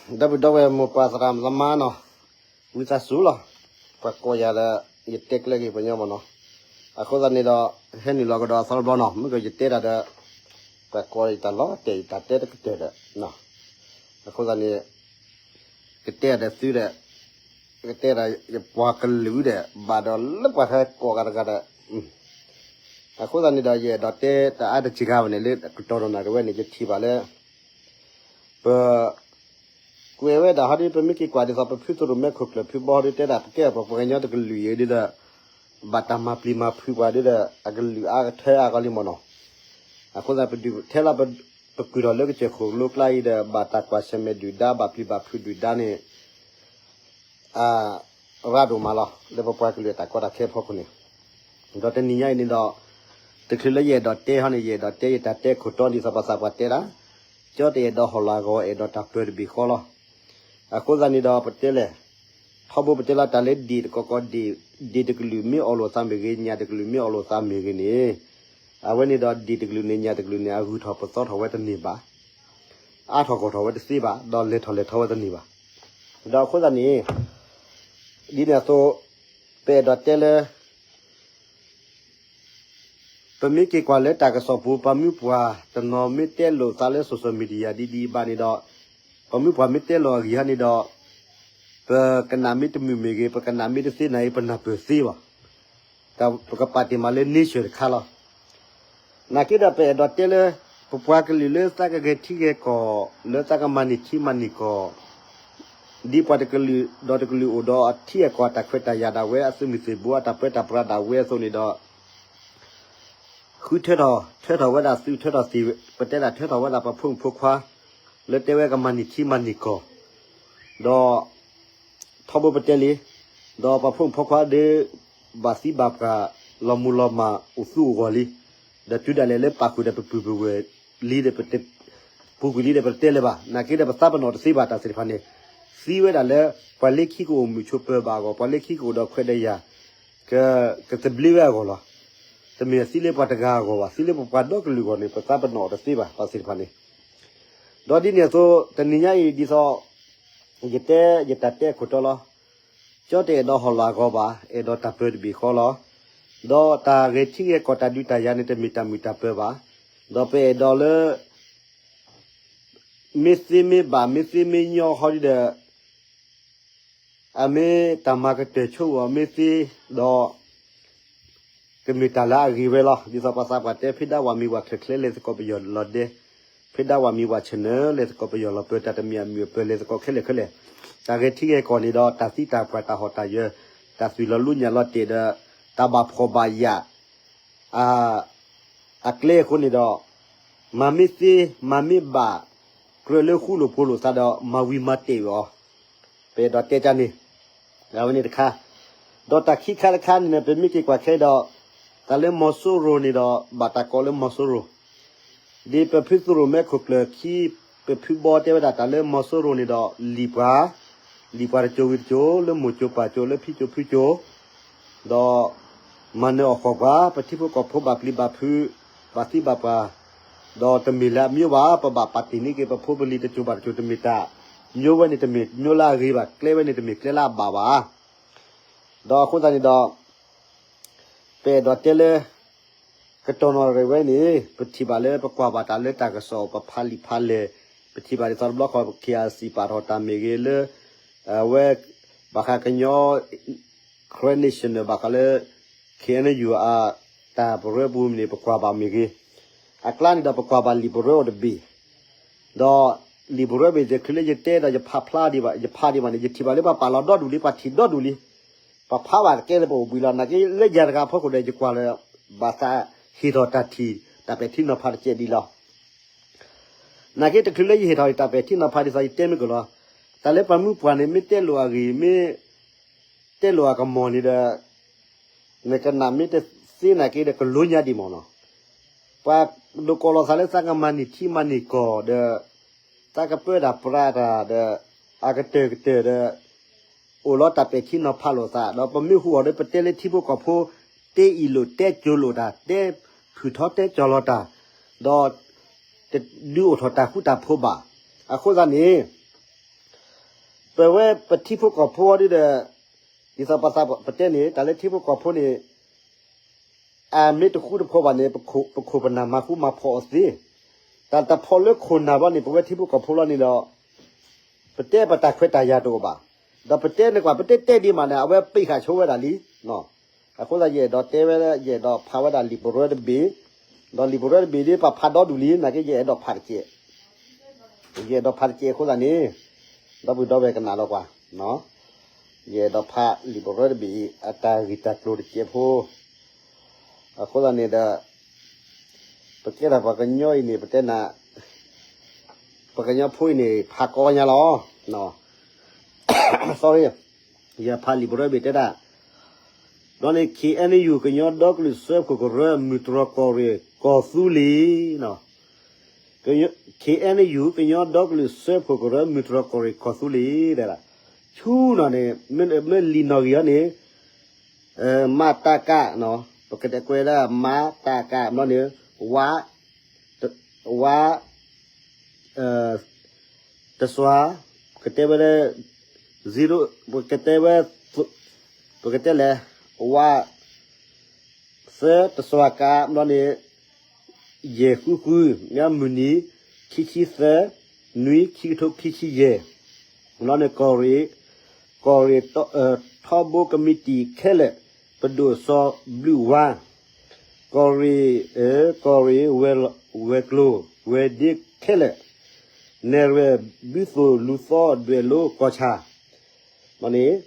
ဒီပုၢ်ဒီဝဲၢ်မိၢ်ပၢ်သရၣ်သမါနီၤ, ဝံသးစူၤလီၤ, ပှၤကိးယၤဒီး ယတဲကျဲက့ၤပညီမ့ၢ်နီၤ, အဃိသတးန့ၣ်ဒီး ဟဲနုာ်လီၤကဒီးအသီတဘျီနီၤ, မ့ၢ်ကယတဲတၢ်ဒီး ပှၤကိးယတၢ်လီၤတဲာ်ယတၢ်တဲတကတၢၢ်ဒီး အဃိသတးန့ၣ် ကတဲဒီးသုဒီး ကတဲဒီးယပှၤကလုာ်ဒီး ဘၣ်ဒီးလၢပှၤဟဲကိးဂၤတဂၤဒီး အဃိသတးန့ၣ်ဒီး ယအဲၣ်ဒိးတဲတၢ်အါတက့ၢ်ဂၤဝဲန့ၣ် လၢကတီၢ်ဒီးနၣ်ရံၣ်ဝဲန့ၣ် ယထံၣ်ဘၣ်လၢ ပ ကွဲးဝဲဒၣ်ဟီဒ် ပမ့ၢ်က့ၤကွၢ်ဒ်သိး ပဖုသရိၣ်မဲခိၣ်ကျၢၢ်ဖုဘီဟီဒ် တဲဒၣ် ပကဲပှၤကညီတကလုာ်အံၤဒ်ဒီး ဘၣ်တၢ်မၤပျံၤမၤဖုးပှၤဒ်ဒီး အကလုာ်အါကထၢအါဂီၢ်လံမ့ၢ်နီၤ, အဃိသတး ပဒုးထဲလီၤ ပကုၢ်ထီၣ်လၢကစၢၢ်ခိၣ်လိကျါအံၤဒီး ဘၣ်တၢ်ကွၢ်ဆၢၣ်မဲာ်ဒုၣ်ဒါ ဘၣ်ပျံၤဘၣ်ဖုးဒုၣ်ဒါန့ၣ် အရၤဒိၣ်မးလီၤ လၢပပှၤကလုာ်အတၢ်ကီတၢ်ခဲအဖီခိၣ်န့ၣ်, ဒီးတနံၤညါအံၤန့ၣ်ဒီး တချုးလၢယအဲၣ်ဒိးတဲဟီန့ၣ် ယအဲၣ်ဒိးတဲယတၢ်တဲခိၣ်တီဒ်သိးပှၤသးပှၢ်တဲဒၣ်, ကၠီတအဲၣ်ဒိးဟီၣ်လီၤအဂီၢ် အဲၣ်ဒိးတၢ်ပၢတဘ့ၣ်ဃီလီၤ. အဃိသတးန့ၣ်ဒီးပတဲလဲၣ်, ထီဘိပတဲလီၤတၢ်လၢဒ့ၣ်တကီကီ ဒ့ၣ်တကလုာ်မ့ၢ်အီၣ်လိာ်သးမ့ၢ်ဂ့ၤ ညၣ်တကလုာ်မ့ၢ်အီၣ်လိာ်သးမ့ၢ်ဂ့ၤန့ၣ်, အဝဲန့ၣ်ဒီးဒ့ၣ်တကလုာ်န့ၣ် ညၣ်တကလုာ်န့ၣ် အဂုၤထီၣ်ပသီထီၣ်ဝဲတန့ၢ်ဘၣ်, အါထီၣ်ဂီၢ်ထီၣ်ဝဲတသ့ဘၣ် ဒီးလဲၤထီၣ်လဲၤထီဝဲတန့ၢ်ဘၣ်. ဒီးအဃိသတးန့ၣ် ဒ်န့ၣ်အသိး ပအဲၣ်ဒိးတဲလၢ ပမ့ၢ်က့ၤကွၢ်လၢတၢ်ကစီၣ်ပူၤ ပှၤမုၢ်ပှၢ်တနီၤမ့ၢ်တဲလိာ်သးလၢ social media ဒ်ဒ်ဘၣ်န့ၣ်ဒီး, ပှၤမုၢ်ပှၢ်မ့ၢ်တဲလိာ်အဂ့ၢ်ဟီန့ၣ်ဒီး, ပကနၣ်မ့ၢ်တမုာ်မ့ၢ်ဂ့ၤ ပကနၣ်မ့ၢ်တသ့န့ၣ် ပနၢ်ပၢၢ်သ့ဘၣ်. ပကပာ်တ့ၢ်မးလၢ nature တခါလီၤ. နာ်က့ဒီးပအဲၣ်ဒိးတဲလၢ ပပှၤကလုာ်လၢသးကဂဲၤထံဂဲၤကီၢ် လၢသးကမၤန့ၢ်ထံမၤန့ၢ်ကီၢ် ဒ်ပှၤတကလုာ်ဒီးတကလုာ်အိၣ်ဒီးအထံအကီၢ်အတၢ်ခွဲးတၢ်ယာ်ဒၣ်ဝဲ အသုးမုၢ်သံၣ်ဘိအတၢ်ပၢတၢ်ပြးဒၣ်ဝဲအသိးန့ၣ်ဒီး ဃုထၢထီၣ် ထၢထီၣ်ဝဲဒၣ်သုး ထၢထီၣ်သံး ပတဲဒၣ်ထၢထီၣ်ဝဲဒၣ်ပှၤဖိမုၣ်ဖိခွါ လၢတဲဝဲကမၤန့ၢ်ထံမၤန့ၢ်ကီၢ် ဒီး ထီဘိပတဲလံ, ဒီးပှၤဖိမုၣ်ဖိခွါဒီး ဘၣ်သံဘၣ်ပှၢ် လီၤမူၤလီၤမၢ်အိၣ်သူအိၣ်ဂီၢ်လံ, ဒီးတုၤဒၣ်လဲာ်လၢပာ်ဃုာ်ဒီးပပုၢ်ပဝဲၢ်လံဒီးပတ ပူၤကွံာ်လံဒီးပတတဲလၢၤဘၣ်. နာ်က့ဒီးပသးပနီၣ်တသ့ဘၣ်တၢ်သ့ၣ်တဖၣ်န့ၣ်, သံဝဲဒၣ်လၢ ပှၤလၢခံကအိၣ်မုာ်ဆိးပၢၤဘၣ်အဂီၢ် ပှၤလၢခံကအိၣ်ဒီးခွဲးဒီးယာ် ကသဘျ့ဝဲအဂီၢ်လီၤ. တမ့ၢ်သံလၢပှၤတဂၤအဂီၢ်ဘၣ် သံလၢပပှၤဒီကလုာ်အဂီၢ်န့ၣ် ပသးပနီၣ်တသ့ဘၣ်တၢ်သ့ၣ်တဖၣ်န့ၣ်, ဒီးဒ်န့ၣ်အသိး တနံၤညါအံၤ ဒ်သိး ယတဲ ယတၢ်တဲခိၣ်တီလီၤ. ကၠီတအဲၣ်ဒိးဟီၣ်လီၤအဂီၢ်ဘၣ် အဲၣ်ဒိးတၢ်ပၢတဘ့ၣ်ဃီလီၤ. ဒီးတၢ်ဂဲၤထံဂဲၤကီၢ်တၢ်ဒုးတၢ်ယၤန့ၣ် တမ့ၢ်တၢ်မုာ်တၢ်ပၢၤဘၣ်. ဒီးပအဲၣ်ဒိးလၢ မ့ၢ်သ့မ့ၢ်ဘၣ် မ့ၢ်သ့မ့ၢ်ညီဟီဒ်ဒီး အမ့ၢ်တၢ်မၤကတၢၢ်ဆိဝဲမ့ၢ်သ့ဒီး ကမ့ၢ်တၢ်လၢအဂ့ၤဝဲလီၤ. ဒ်သိးပှၤသးပှၢ်တဲ ဖဲဒၣ်ဝဲမံၤဝဲချၢချၢလဲၤသကိးပယီၤလီၤဒဲ, ဖဲဒၣ်ဝဲမံၤဝဲဆၢၣ်နၢၤ လဲၤသကိးပယီၤလီၤပၢၤ တၢ်တမံၤအမုာ်အပၢၤလဲၤသကိးခဲလၢာ်ခဲလၢာ်, တၢ်ဂဲၤထံဂဲၤကီၢ်န့ၣ်ဒီး တၢ်သံတၢ်ပှၢ်တၢ်ဟီၣ်တၢ်ယၢၤ တၢ်သွံၣ်လီၤလူညၣ်လီၤတဲာ်ဒီး တၢ်ဘၣ်ဖှီၣ်ဘၣ်ယာ် အကျဲအဃိန့ၣ်ဒီး မၤမ့ၢ်သ့ မၤမ့ၢ်ဘၣ် ကြၢးလၢဃူလိာ်ဖိးလိာ်သးဒီး မၤဝံၤမၤတဲာ်ဝဲအီၤ, ပအဲၣ်ဒိးတဲကန့ၣ်, အဝဲန့ၣ်တခါ, ဒီးတၢ်ခံခါတခါန့ၣ် ပမ့ၢ်က့ၤကွၢ်ခဲဒီး တၢ်လၢမီၤစိရိၤန့ၣ်ဒီး ဘၣ်တၢ်ကိးလၢမီၤစိရိၤ ဒ်ပဖုသရိာ်မဲခိၣ်ကျၢၢ်ခံ ပဖုဘီတဲဝဲဒၣ်တၢ်လၢမီၤစိရိၤန့ၣ်ဒီး လံၣ်ပှၤ, လံၣ်ပှၤတစိၤဝံၤတစိၤ လၢမိၢ်စိၤပၢ်စိၤ လၢဖံစိၤဖုစိၤ, ဒီးမၤနၢၤအီၣ်ဃီၣ်ပှၤ ပထံဖိကီၢ်ဖိဘၣ်ပျံၤဘၣ်ဖုး ဘၣ်သံဘၣ်ပှၢ်, ဒီးတမ့ၢ်လၢအမံၤဘၣ် ပဘၣ်ပာ်တ့ၢ်န့ၢ်က့ၤ ပဖိပလံၤတစိၤဘၣ်တစိၤ တမ့ၢ်တၢ်, မံၤဝဲန့ၣ်တမ့ၢ်မံၤလၢအဂ့ၤဘၣ် ကျဲဝဲန့ၣ်တမ့ၢ်ကျဲလၢအဘၣ်ဘၣ်. ဒီးအဃိသတးန့ၣ်ဒီး ပအဲၣ်ဒိးတဲလၢ ကတီၢ်နီၣ်ရံၣ်ဝဲန့ၣ် ပထံၣ်ဘၣ်လၢပကွၢ်ဘၣ်တၢ်လၢတၢ်ကစီၣ် ပဖးလံာ်ဖးလဲၢ်, ပထံၣ်ဘၣ်ဒ်သိးတဘျီဃီ ပ KIC ပာ်ထီၣ်တၢ်မ့ၢ်ဂ့ၤလၢ အဝဲ ဘၣ်ဃးကညီ Karen National ဘၣ်ဃးလၢ KNU အတၢ်ပရၢပူၤန့ၣ် ပကွၢ်ဘၣ်မ့ၢ်ဂ့ၤ, အကျါန့ၣ်ဒီးပကွၢ်ဘၣ်လံာ်ပရၢအိၣ်တဘ့ၣ် ဒီးလံာ်ပရၢဘ့ၣ် ယချုးလၢယတဲဒီးယဖးဖျါဒံးဘၣ် ယဖးဒံးဘၣ်န့ၣ် ယထံၣ်ဘၣ်လၢပှၤပာ်လီၤဒီဒူၣ်လံ ပှၤထံၣ်ဒီဒူၣ်လံ, ပှၤဖးဘၣ်တကဲလၢပအိၣ်ဘှံးလီၤ. နာ်က့လၢယၤတဂၤအဖီခိၣ်ဒီး ယကွၢ်လၢ ဘၣ်သးဟ့ၣ်ထီၣ်တၢ်ထံၣ် တၢ်ပဲာ်ထံနီၤဖးတကဲဒ်လီၤ. နာ်က့တချုးလၢယဟ့ၣ်ထီၣ်တၢ်ပဲာ်ထံနီၤဖးဒ်သိး ယတဲမ့ၢ်ကလီၤ, တၢ်လၢပှၤမုၢ်ပှၢ်န့ၣ် မ့ၢ်တဲလိာ်အဂ့ၢ် မ့ၢ်တဲလိာ်အကမီၤန့ၣ်ဒီး နကနၣ်မ့ၢ်တသ့နာ်က့ဒီး ကလိညါဒံးမ့ၢ်နီၤ. ပှၤဒိးကိးလီၤသးလၢသးကမၤန့ၢ်ထံမၤန့ၢ်ကီၢ်ဒီး သးကပၢတၢ်ပြးတၢ်ဒီး အကတၢၢ်ကတၢၢ်ဒီး အိၣ်လီၤတၢ်ပဲာ်ထံနီၤဖးလိာ်သး ဒီးပမ့ၢ်ဟူအီၤဒီး ပတဲလၢထံဖိကီၢ်ဖိ တဲအံၤလိာ်တဲကၠိၤလိာ်တၢ် တဲဖုၣ်ထီတဲကၠီၤလီၤတၢ် ဒီး တဒုးအိၣ်ထီၣ်တၢ်ဃူတၢ်ဖိးဘၣ်. အဃိသတးန့ၣ် ပဝဲပထံဖိကီၢ်ဖိအီၤဒ်ဒီး ဒ်သိးပသးပတဲန့ၣ် တၢ်လၢထံဖိကီၢ်ဖိန့ၣ် အမ့ၢ်တဃူတဖိးဘၣ်န့ၣ် ပခိၣ်ပနၢ်မၤဃူမၤဖိးအီၤသ့, တၢ်တဖိးလၢခိၣ်နၢ်ဘျီန့ၣ် ပဝဲထံဖိကီၢ်ဖိလီၤန့ၣ်ဒီး ပတဲပတၢ်ခွဲးတၢ်ယာ်တအိၣ်ဘၣ်. ဒီးပတဲန့ၣ်ကွၢ် ပတဲတဲဒ်မးန့ၣ် အဝဲပ့ၢ်ဃာ်ဆိဝဲဒၣ်လံ. အဃိသတးယအဲၣ်ဒိးတဲဝဲ ယအဲၣ်ဒိးဖးဝဲဒၣ်လံာ်ပရၢတဘ့ၣ်, ဒီးလံာ်ပရၢတဘ့ၣ်ဒ်ပဖးဒီဒူၣ်လံ နာ်က့ယအဲၣ်ဒိးဖးတကဲး ယအဲၣ်ဒိးဖးတကဲးအဃိသတးန့ၣ် ဒီပုၢ်ဒီဝဲၢ်ကနၣ်လီၤကွၢ်, ယအဲၣ်ဒိးဖးလံာ်ပရၢတဘ့ၣ်အံၤ အတၢ်ဂ့ၢ်တၢ်ကျိၤတကဲးဖိ, အဃိသတးန့ၣ်ဒီး ပကဲထီၣ်ပှၤကညီအံၤန့ၣ် ပတဲနၤ ပှၤကညီဖိအံၤန့ၣ် ဖးကီညါလီၤ. sorry, ယဖးလံာ်ပရၢတဘ့ၣ်တဲဒၣ် ဘျီန့ၣ် ခ့ၣ်အဲၣ်ယူၣ် ကညီဒီကလုာ်စၢဖှိၣ်ကရၢ မုၢ်တြီၢ်ကီၢ်ရ့ၣ်ကီၢ်သူလ့ၤ ခ့ၣ်အဲၣ်ယူၣ် ကညီဒီကလုာ်စၢဖှိၣ်ကရၢ မုၢ်တြီၢ်ကီၢ်ရ့ၣ်ကီၢ်သူလ့ၤ ဆူနီၤန့ၣ် မ့ၢ်လံာ်နီၣ်ဂံၢ်အီၤန့ၣ် မတက ပကတဲကွဲးလၢ မတက ဘျီန့ၣ် ဝ ဝ တစွၤ ပကတဲဝဲလၢ zero ပကတဲဝဲ ပကတဲလဲၣ် ဝ သၢတစွၤကါ ဘျီန့ၣ် ယဲၢ်ဃုဃု မ့ၢ်မုၢ်နံၤ ခံဆံသၢ နွံ ခံကထိခံဆံယဲၢ် ဘျီန့ၣ် ကီၢ်ရ့ၣ် ကီၢ်ရ့ၣ် ထီဘိကမံးတံာ်ခဲလၢာ် ပဒိၣ်စီၤဘျုးဝါ ကီၢ်ရ့ၣ် ကီၢ်ရ့ၣ် ဝဲၤကျိၤ ဝဲၤဒ့ခဲလၢာ် နဲၣ်ရွဲၣ်ဘုသိၣ်လူၤသီဒွဲၣ်လိကီၢ်ဆၣ် န့ၣ်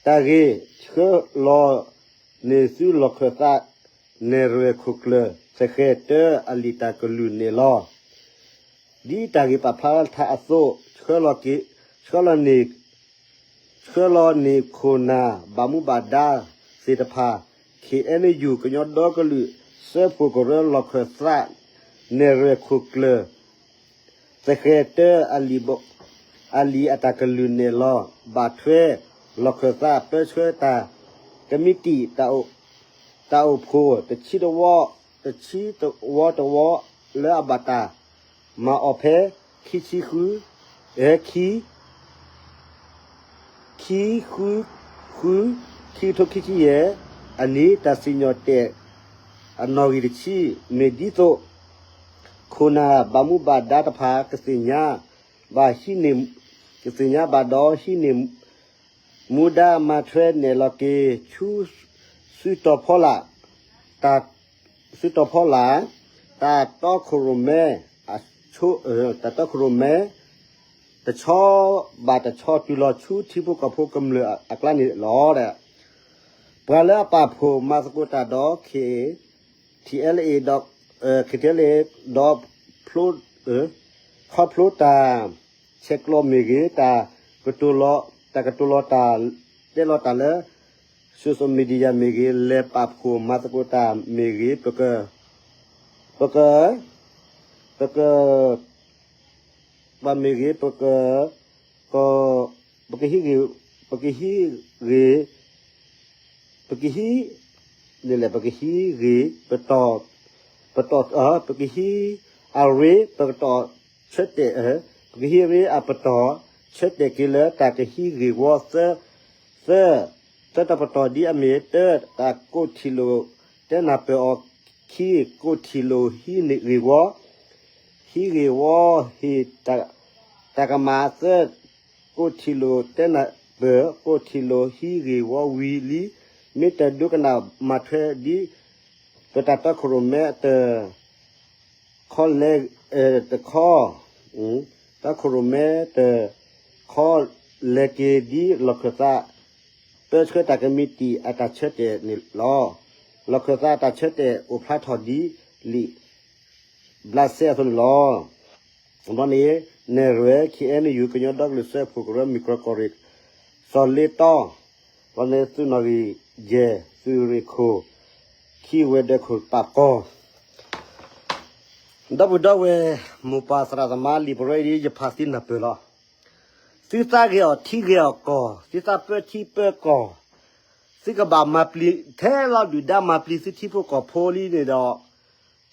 တၢ်ဂ့ၢ် ဆှၢလီၤန့ၢ်သုလီၢ်ခၢၣ်သး နဲၣ်ရွဲၣ်ခိၣ်ကျၢၢ် သဃဲၤတၢအလံာ်တၢ်ကလုၢ်န့ၣ်လီၤ. ဒ်တၢ်ဂ့ၢ်ပာ်ဖျါထါအသိး ဆှၢလီၤက့ၤ ဆှၢလီၤန့ၢ် ဆှၢလီၤန့ၢ်ခိၣ်နၢ် ဘၣ်မူဘၣ်ဒါသ့ၣ်တဖၣ် ခ့ၣ်အဲၣ်ယူၣ် ကညီဒီကလုာ် စၢဖှိၣ်ကရၢလီၢ်ခၢၣ်သး နဲၣ်ရွဲၣ်ခိၣ်ကျၢၢ် သဃဲၤတၢ အလံာ်အတၢ်ကလုၢ်နဲၣ်လီၤ ဘၣ်ထွဲ လီၢ်ခၢၣ်သး ပၢဆှၢတၢ် ကမံးတံာ် တၢ်အိၣ်ဖှိၣ် တဆံတဝီ တဆံတဝီတဝီ လၢအဘၣ်တၢ်မၤအီၤဖဲ ခံဆံဃု ခံ ခံ ဃု ဃု ခံကထိခံဆံယဲၢ် အနံၤ တၢ်စံၣ်ညီၣ်တဲာ် အနီၣ်ဂံၢ်တဆံ မ့ၢ်ဒ်သိး ခိၣ်နၢ်ဘၣ်မူဘၣ်ဒါတဖၣ် ကသ့ၣ်ညါဘၣ်ဟံးန့ၢ် ကသ့ၣ်ညါဘၣ်ဒီးဟံးန့ၢ် မူဒါမၤထွဲနဲၣ်လီၤက့ၤ ဆူ စုတီၤဖီလာ် တၢ် စုတီၤဖီလာ် တၢ်တီခိၣ်ရိၣ်မဲ အဆိ တၢ်တီခိၣ်ရိၣ်မဲ တဆီဘၣ်တဆီတုၤလီၤဆူထံဖိကီၢ်ဖိကမျၢၢ်အကျါန့ၣ်လီၤ. ပှၤလၢအပာ်ဖှိၣ်မၤသကိးတၢ်ဒီး ခ့ၣ် ထံၣ်အဲလ်အ့ ဒီး ခ့ၣ်ထံၣ်အဲလ်အ့ ဒီး ဖျိ ခီဖျိတၢ်ဆဲးကျိးမ့ၢ်ဂ့ၤ, တၢ်ကတိၤလီၤ တၢ်ကတိၤလီၤတၢ် တဲလီၤတၢ်လၢ social media မ့ၢ်ဂ့ၤ, လဲၤပာ်ဖှိၣ်မၤသကိးတၢ်မ့ၢ်ဂ့ၤ, ပက ပက ပက ပှၤမ့ၢ်ဂ့ၤ, ပက က ပကဟံးဂ့ၤ, ပကဟံးဂ့ၤ, ပကဟံး, န့ၣ်လဲၣ် ပကဟံးဂ့ၤ, ပတီၢ်, ပတီၢ်, ပကဟံး, အရ့ ပကတီၢ်ဆၢတဲာ်, ပကဟံးရ့အပတီၢ်ဆၢတဲာ်က့ၤလၢတၢ်ကဟံးဂ့ၢ်ဝီသၢ, သၢ, သၢတၢ်ပတီၢ်ဒ်အမ့ၢ် တၢ တၢ်ကိးထံၣ်လိာ်တဲနၢ်ပၢၢ်အီၤ, ခံ ကိးထံၣ်လိာ်ဟံးန့ၢ်ဂ့ၢ်ဝီ ဟံးဂ့ၢ်ဝီဟ့ၣ်တၢ်ကမၣ်, သၢ ကိးထံၣ်လိာ်တဲနၢ်ပၢၢ်, ကိးထံၣ်လိာ်ဟံးဂ့ၢ်ဝီဝံၤလံ, မ့ၢ်တၢ်ဒိကနၣ်မၤထွဲဒ် ပတၢ်တီခိၣ်ရိၣ်မဲတၢ် ခီလဲ, တခီ, တီခိၣ်ရိၣ်မဲတၢ် ခီလဲက့ၤဒ်လီၢ်ခၢၣ်သး ပၢဆှၢတၢ်ကမံးတံာ်အတၢ်ဆၢတဲာ်န့ၣ်လီၤ. လီၢ်ခၢၣ်သးအတၢ်ဆၢတဲာ်အိၣ်ဖျါထီၣ်ဒ်လံာ် ဘျးစဲအသိးန့ၣ်လီၤ. ဘျီန့ၣ် နဲၣ်ရွဲၣ် ခ့ၣ်အဲၣ်ယူၣ် ကညီဒီကလုာ်စၢဖှိၣ်ကရၢ မုၢ်တြီၢ်ကီၢ်ရ့ၣ် စီၤလ့တီ, ဘျီန့ၣ် သုးနီၣ်ဂံၢ်ယဲၢ် သုးရ့ၣ်ခိၣ် ခံ ဝဲၤဒၢးခိၣ်ပာ်ကီၤ ဒီပုၢ်ဒီဝဲၢ် မိၢ်ပၢ်သရၣ်သမါ လံာ်ပရၢအံၤ ယဖးသ့နၢ်ပၢၢ်လီၤ. သုသးဂ့ၤအီၤထံဂ့ၤအီၤကီၢ်, သုသးပၢထံပၢကီၢ်, သုကဘၣ်မၤပျံၤ ထဲလီၤဒုၣ်ဒါမၤပျံၤသုထံဖိကီၢ်ဖိလံန့ၣ်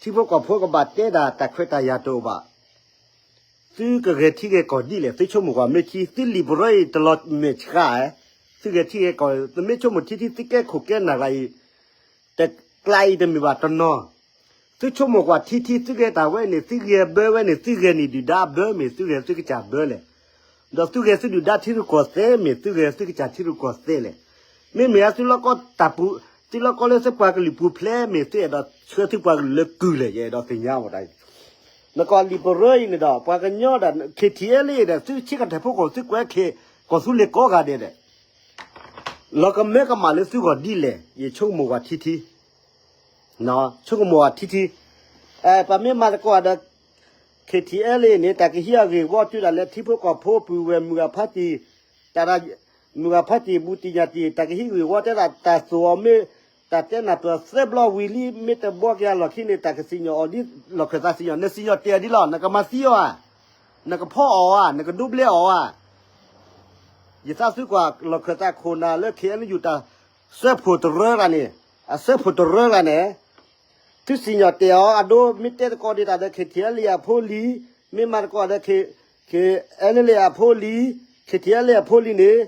ဒီး ထံဖိကီၢ်ဖိကဘၣ်တဲဒၣ်တၢ်ခွဲးတၢ်ယာ်တအိၣ်ဘၣ်. သုကဂဲၤထံဂဲၤကီၢ်ဒ်လဲၣ်, သုဆိကမိၣ်ကွၢ်မ့ၢ်ထံ, သုလံာ်ပရၢအံၤတလီၤမဲာ်ဆှးဧါ, သုဂဲၤထံဂဲၤကီၢ်, သုမ့ၢ်ဆိကမိၣ်ထံထံ သုကဲခိၣ်ကဲနၢ်ကျါအံၤ, တကျါအံၤတမ့ၢ်ဘၣ်တနီၤ, သုဆိကမိၣ်ကွၢ်ထံထံ သုဂဲၤတၢ်ဝဲန့ၣ် သုဂဲၤဘၢဝဲန့ၣ် သုဂဲၤန့ၢ်ဒုၣ်ဒါဘၢမ့ၢ် သုဂဲၤသုကစၢ်ဘၢလဲၣ်, ဒီးသုဂဲၤသုဒုၣ်ဒါထံရူၢ်ကီၢ်သဲးမ့ၢ် သုဂဲၤသုကစၢ်ထံရူၢ်ကီၢ်သဲးလဲၣ်, မ့မ့ၢ်သုလီၢ်ကီတၢ်ပူၤ, သုလီၢ်ကီလၢသုပှၤကလုာ်ပူၤဖျဲးမ့ၢ် သုအဲၣ်ဒိးဆှၢသုပှၤကလုာ်လၢကုၢ်လဲၣ်, ယအဲၣ်ဒိးသ့ၣ်ညါအီၤတၢ် နကွၢ်လံာ်ပရၢအံၤန့ၣ်ဒီး ပှၤကညီဒီး ခ့ၣ်ထံၣ်အဲလ့ဒီး သုဆ့ကၤထၢၣ်ဖိခိၣ် သုကွဲးခ့ၣ်ကီၢ်သူလ့ၤကိးဂၤဒဲးဒီး လီၤကမၢကမၣ်လၢသုဂီၢ်ဒ်လဲၣ်, ယဆိကမိၣ်ကွၢ်ထံထံ, ဆိကမိၣ်ကွၢ်ထံထံ, ပမ့ၢ်မၤသကိးဒီး ခ့ၣ်ထံၣ်အဲလ့န့ၣ် တၢ်ကဟံးအဂ့ၢ်ဝီတုၤဒၣ်လဲာ် ထံဖိကီၢ်ဖိပုၢ်ဝဲၢ်မုၢ်ဂၤဖးတံၢ်, တၢ် မုၢ်ဂၤဖးတံၢ်ဘူးတံၢ်ညၣ်တံၢ် တၢ်ကဟံးဂ့ၢ်ဝီတဲဒၣ်တၢ်သိၣ်အီၤမ့ၢ် တၢ်တဲနၢ်ပၢၢ်သၢဘျီဝံၤလံ မ့ၢ်တဘှီက့ၤအလီၢ်ခံန့ၣ် တၢ်ကစံၣ်ညီၣ်အီၤဒ်လီၢ်ခၢၣ်သးစံၣ်ညီၣ် နစံၣ်ညီၣ်တဲာ်အီၤဒ်လီၤ နကမၤသံအီၤဧါ, နကဖီအီၣ်ဧါ နကဒိဘျဲအီၣ်ဧါ, ယသးသုကွၢ်လီၢ်ခၢၣ်သးခိၣ်နၢ်လၢ ခ့ၣ်အဲၣ်ယူၣ် တၢ်စၢဖှိၣ်တရၢလၢန့ၣ်, အစၢဖှိၣ်တရၢလၢန့ၣ် သုစံၣ်ညီၣ်တဲာ်အီၤ အဒိ မ့ၢ်တဲသကိးဒံးတၢ်ဒီး ခ့ၣ်ထံၣ်အဲလ့အဖိလံ, မ့ၢ်မၤသကိးဒီး ခ့ၣ်အဲၣ်လ့အဖိလံ, ခ့ၣ်ထံၣ်အဲလ့အဖိလံန့ၣ်,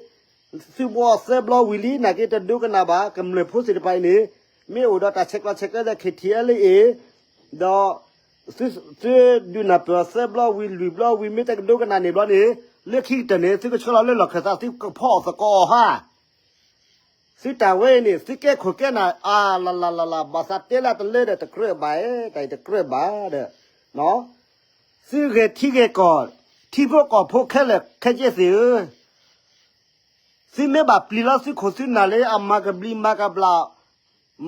သုဘှီသၢဘျီဝံၤလံ နာ်က့တဒိကနၣ်ဘၣ် ကမျၢၢ်ဖိသ့ၣ်တဖၣ်အံၤန့ၣ်, မ့ၢ်အိၣ်ဒီးတၢ်ဆဲးကျိးဆဲးကျၢဒီး ခ့ၣ်ထံၣ်အဲလ့အ့, ဒီး သုဒုးနၢ်ပၢၢ်သၢဘျီဝံၤ လွံၢ်ဘျီဝံၤ မ့ၢ်တကဒိကနၣ်န့ၣ်ဘျီန့ၣ်, လၢခံကတၢၢ်န့ၣ် သုကဆှၢလီၤလၢလီၢ်ခၢၣ်သး သုကဖီအီၣ်သကိးအီၤဟါ သုတၢ်ဝဲအံၤန့ၣ် သုကဲခိၣ်ကဲနၢ် အါလၢ်လၢ်လၢ်လၢ် ဘၣ်သးတဲလၢတလၢဒီးတကြၢးဘၣ်, တၢ်အံၤတကြၢးဘၣ်ဒီး, သုဂဲၤထံဂဲၤကီၢ်, ထံဖိကီၢ်ဖိခဲလၢာ်ခဲဆ့သ့ၣ်ဧၢ, သုမ့ၢ်ဘၣ်ပျံၤလီၤသုခိၣ်သုနၢ်လၢအမၤကဘျံးမၤကဘျၣ်,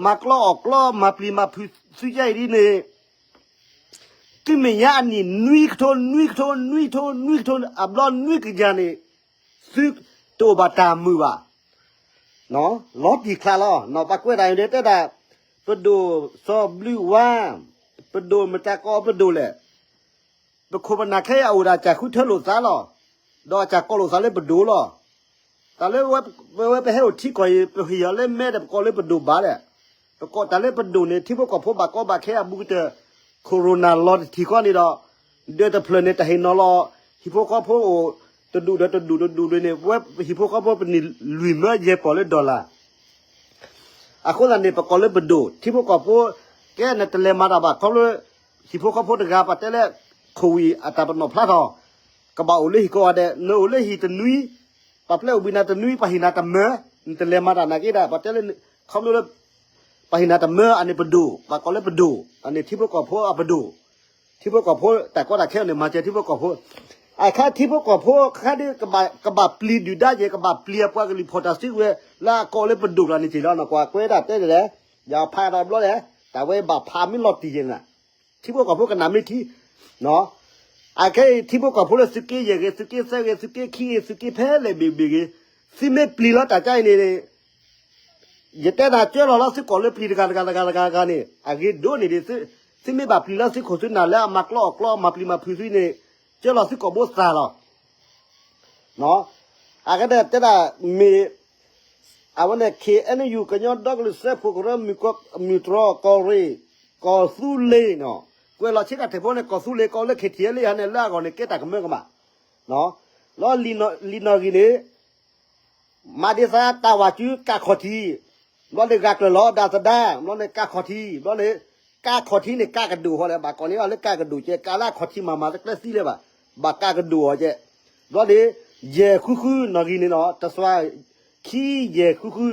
မၤကျီအီၣ်ကျီ မၤပျံၤမၤဖုးသုကဲအံၤဒ်န့ၣ် သုမဲာ်ညါအနံၣ် နွံကထိ နွံကထိ နွံကထိ နွံကထိ အဘျီနွံကယၤန့ၣ် သုတအိၣ်ဘၣ်တၢ်မုာ်ဘၣ်, လီၤတံၢ်ချါလီၤ. ပှၤကွဲးတၢ်အံၤတဲဒၣ် ပဒိၣ်စီၤဘျုးဝါ, ပဒိၣ်မတၤကိးပဒိၣ်လဲၣ်, ပခိၣ်ပနၢ်ခဲအံၤအအိၣ်ဒီးအစၢ်ဃုထၢလိာ်သးလီၤ, ဒီးအစၢ်ကိးလိာ်သးလၢပဒိၣ်လီၤ. တၢ်လၢဝဲပဟဲအိၣ်ထံကီၢ်အံၤ ပဟ့ၣ်အီၤလၢမဲဒီး ပကိးလၢပဒိၣ်ဘၣ်လဲၣ်. ပကိးတၢ်လၢပဒိၣ်န့ၣ် ထံဖိကီၢ်ဖိဘၣ်ကီဘၣ်ခဲအဘူးကတၢၢ် ခိၣ်ရိၣ်နၢ်လီၤတထံၣ်ဃီန့ၣ်ဒီး ဒၢးတဖျၢၣ်န့ၣ် တၢ်ဟ့ၣ်နီၤလီၤ ဟံၣ်ဖိဃီဖိအိၣ် တဒူၣ်ဒီးတဒူၣ်တဒူၣ်န့ၣ် ဝဲဟံၣ်ဖိဃီဖိပန့ၢ်လွံၢ်မၢယဲၢ်ပီၢ်လၢ dollar အဃိသတးန့ၣ် ပကိးလၢပဒိၣ် ထံဖိကီၢ်ဖိ ကဲနတလဲၤမၤတၢ်ဘၣ် ခီဖျိ ဟံၣ်ဖိဃီဖိတဂၤ ပှၤတဲလၢ ခိၣ်ဝံၣ်အတၢ်ပနီၣ်ဖျါထီၣ် ကဘၣ်အိၣ်လၢဟံၣ်ကိးဂၤဒဲး နအိၣ်လၢဟံၣ်တနွံ ပှၤပျဲအိၣ်ဘှံးနၤတနွံ ပှၤဟ့ၣ်နၤတမၢ နတလဲၤမၤတၢ်နာ်က့ဒၣ် ပှၤတဲလၢ ခီဖျိလၢ ပှၤဟ့ၣ်နၤတမၢ အန့ၣ်ပဒိၣ် ပှၤကိးလၢပဒိၣ် အန့ၣ်ထံဖိကီၢ်ဖိအပဒိၣ် ထံဖိကီၢ်ဖိ တၢ်ကီတၢ်ခဲန့ၣ် မၤစၢၤထံဖိကီၢ်ဖိ အခါထံဖိကီၢ်ဖိ ခါဒ်ကဘၣ်ပျံၤဒုၣ်ဒါယဲ ကဘၣ်ပျံၤအပှၤကလုာ်ဖီၣ်တၢ်စုကဝဲၤ လၢအကိးလၢပဒိၣ်ကျါန့ၣ်က့ၤလီၤ နကွၢ်ကွဲးဒၣ်တဲဒ်လဲၣ် ယဖးဒီးဘျီလဲၣ် တၢ်ဝဲဘၣ်ဖးမ့ၢ်လီၤတံၢ်ယဲနၤ ထံဖိကီၢ်ဖိကနၣ်မ့ၢ်ထံ အခဲအံၤထံဖိကီၢ်ဖိလၢသုးက့ယဲၢ်ဂ့ၤ သုးက့သၢဂ့ၤ သုးက့ခံဂ့ၤ သုးက့ဖဲလဲၣ်ဘ့ၣ်ဘ့ၣ်ဂ့ၤ သုမ့ၢ်ပျံၤလီၤတၢ်ကါအံၤန့ၣ် ယတဲနၤကၢလီၤလၢသုကိာ်လၢပျံၤတဂၤတဂၤတဂၤတဂၤတဂၤန့ၣ် အဂ့ၤဒိၣ်န့ၢ်ဒံး သုမ့ၢ်ဘၣ်ပျံၤလၢသုခိၣ်သုနၢ်လၢအမၤကျီအီၣ်ကျီ မၤပျံၤမၤဖုးသုန့ၣ် ကၢလီၤသုကိာ်ဘိသၣ်လီၤ အကဒၣ်တဲဒၣ်မ့ၢ် အဝဲန့ၣ် ခ့ၣ်အဲၣ်ယူၣ် ကညီဒီကလုာ်စၢဖှိၣ်ကရၢ မုၢ်တြီၢ် ကီၢ်ရ့ၣ် ကီၢ်သူလ့ၤနီၤ ကွဲးလီၤဆ့ကၤထံးဖိန့ၣ် ကီၢ်သူလ့ၤ ကီၢ်လၢ ခ့ၣ်ထံၣ်အဲၣ်လ့ဟါန့ၣ် လၢအဂီၢ်န့ၣ် ကဲတၢ်ကမၢကမၣ် လီၤလံာ်နီၣ်ဂံၢ်န့ၣ် မၤဒ်သးတၢ်ဝၤစုကးခီၣ်ထံး ဘျီန့ၣ်ဂၤကျၢၤလီၤဒၣ်သဒါ ဘျီန့ၣ်ကးခီၣ်ထံး ဘျီန့ၣ် ကးခီၣ်ထံးန့ၣ် ကးကဒိၣ်ဃီလဲၣ် ဘၣ်ကိးန့ၢ်အီၤလၢကးကဒိၣ်ကဲ ကးလၢအခီၣ်ထံးမၤမၤတကျဲသံလၢၤဘၣ် ဘၣ်ကးကဒိၣ်အီၤကဲ ဘျီန့ၣ် ယဲၢ်ဃုဃုနီၣ်ဂံၢ်န့ၣ်နီၤ တစွၤ ခံယဲၢ်ဃုဃု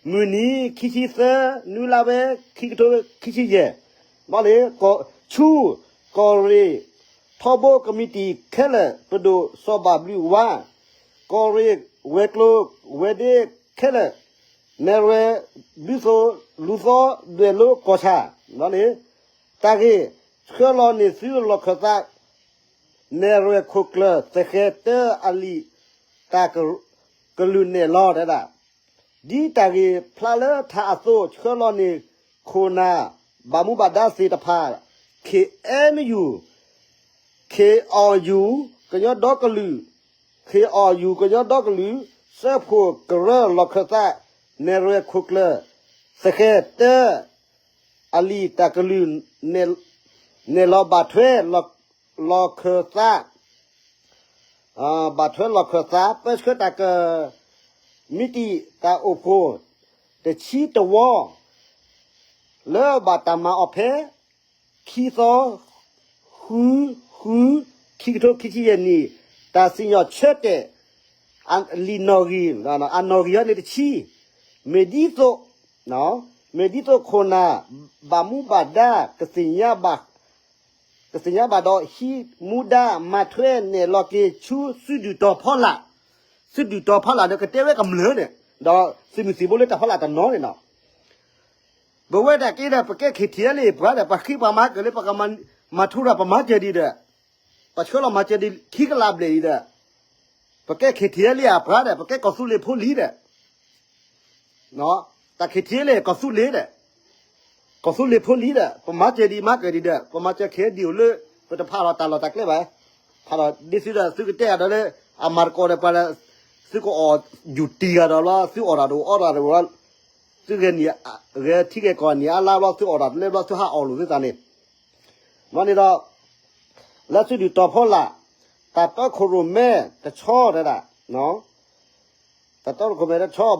မုၢ်နံၤ ခံဆံသၢ နွံလါဝဲ ခံကထိခံဆံယဲၢ် ဘျီန့ၣ် ဆူ ကီၢ်ရ့ၣ် ထီဘိကမံးတံာ်ခဲလၢာ် ပဒိၣ်စီၤဘၣ်ဘျုးဝါ ကီၢ်ရ့ၣ် ဝဲၤကျိၤ ဝဲၤဒ့ခဲလၢာ် နဲၣ်ရွဲၣ် ဒူသိၣ် လူၤသီ ဒွဲၣ်လိကီၢ်ဆၣ် ဘျီန့ၣ် တၢ်ဂ့ၢ် ဆှၢလီၤန့ၢ်သုလီၢ်ခၢၣ်သး နဲၣ်ရွဲၣ်ခိၣ်ကျၢၢ် သဃဲၤတၢအလံာ်တၢ်ကလုၢ်နဲၣ်လီၤတဲဒၣ် ဒ်တၢ်ဂ့ၢ်ဖျါလၢထးအသိး ဆှၢလီၤန့ၢ်ခိၣ်နၢ် ဘၣ်မူဘၣ်ဒါသ့ၣ်တဖၣ် ခ့ၣ်အဲၣ်ယူၣ် ခ့ၣ်အီၣ်ယူၣ် ကညီဒီကလုာ် ခ့ၣ်အီၣ်ယူၣ် ကညီဒီကလုာ် စၢဖှိၣ်ကရၢလီၢ်ခၢၣ်သး နဲၣ်ရွဲၣ်ခိၣ်ကျၢၢ် သဃဲၤတၢ အလံာ်တၢ်ကလုၢ် နဲၣ်လီၤဘၣ်ထွဲ လီၢ်ခၢၣ်သး ဘၣ်ထွဲလီၢ်ခၢၣ်သး ပၢဆှၢတၢ်က မံးတံၢ်တၢ်အိၣ်ဖှိၣ် တဆံတဝီ လၢဘၣ်တၢ်မၤအီၤဖဲ ခံသီ ဃု ဃု ခံကထိခံဆံယဲၢ်နံၣ် တၢ်စံၣ်ညီၣ်ဆၢတဲာ် လံာ်နီၣ်ဂံၢ် အနီၣ်ဂံၢ်ဟီန့ၣ်တဆံ မ့ၢ်ဒ်သိး မ့ၢ်ဒ်သိးခိၣ်နၢ် ဘၣ်မူဘၣ်ဒါ ကသ့ၣ်ညါဘၣ် ကသ့ၣ်ညါဘၣ်ဒီး ဟံးမူဒါ မၤထွဲနဲၣ်လီၤက့ၤဆူ စုဒုၣ်တီၤဖီလာ်, စုဒုၣ်တီၤဖီလာ်ဒီး ကတဲဝဲကမျၢၢ်န့ၣ် ဒီးသုးမုၢ်သံၣ်ဘိလၢတၢ်ဖီလာ်တနီၤန့ၣ်နီၤ ပဝဲဒၣ်က့ဒီး ပကဲ ခ့ထံလံ ပှၤဒီး ပှၤဃ့ပှၤမၤကလၢ ပကမၤ မၤထူရၤ ပမၤစၢၤဒံးဒီး ပဆှၢလီၤမၤစၢၤဒံး ခံကလးဘျဲၣ်အံၤဒီး ပကဲ ခ့ထံလံ အပှၤဒီး ပကဲကီၢ်သူလ့ၤဖိလံဒီး တၢ် ခ့ထံလံ ကီၢ်သူလ့ၤဒီး ကီၢ်သူလ့ၤဖိလံဒီး ပမၤစၢၤဒံးမၤကဒံးဒီး ပမၤစၢၤ ခ့ဒံးအိၣ်လၢ ပတဖးလီၤတၢ်လီၢ်တၢ်ကျဲဘၣ် ဖးလီၤဒ်သုဒီး သုကတဲအဒီးလၢ အမၤတကိးဒီးပှၤဒီး သုကအီၣ်ယူၢ်တံၢ်ဂၤဒီးလီၤ သုအီၣ်တၢ်တအိၣ်အီတၢ်တအိၣ်လီၤ သုဂဲၤနံၣ် ဂဲၤထံဂဲၤကီၢ်နံၣ်အါလါဘျီ သုအီၣ်တၢ်တလဲဘျီ သုဟးအီၣ်လိာ်သုသးန့ၣ် ဘျီန့ၣ်ဒီး လၢစုဒုၣ်တီၤဖီလာ် တၢ်တီခိၣ်ရိၣ်မဲတဆီတဲဒၣ် တၢ်တီခိၣ်ရိၣ်မဲတဆီ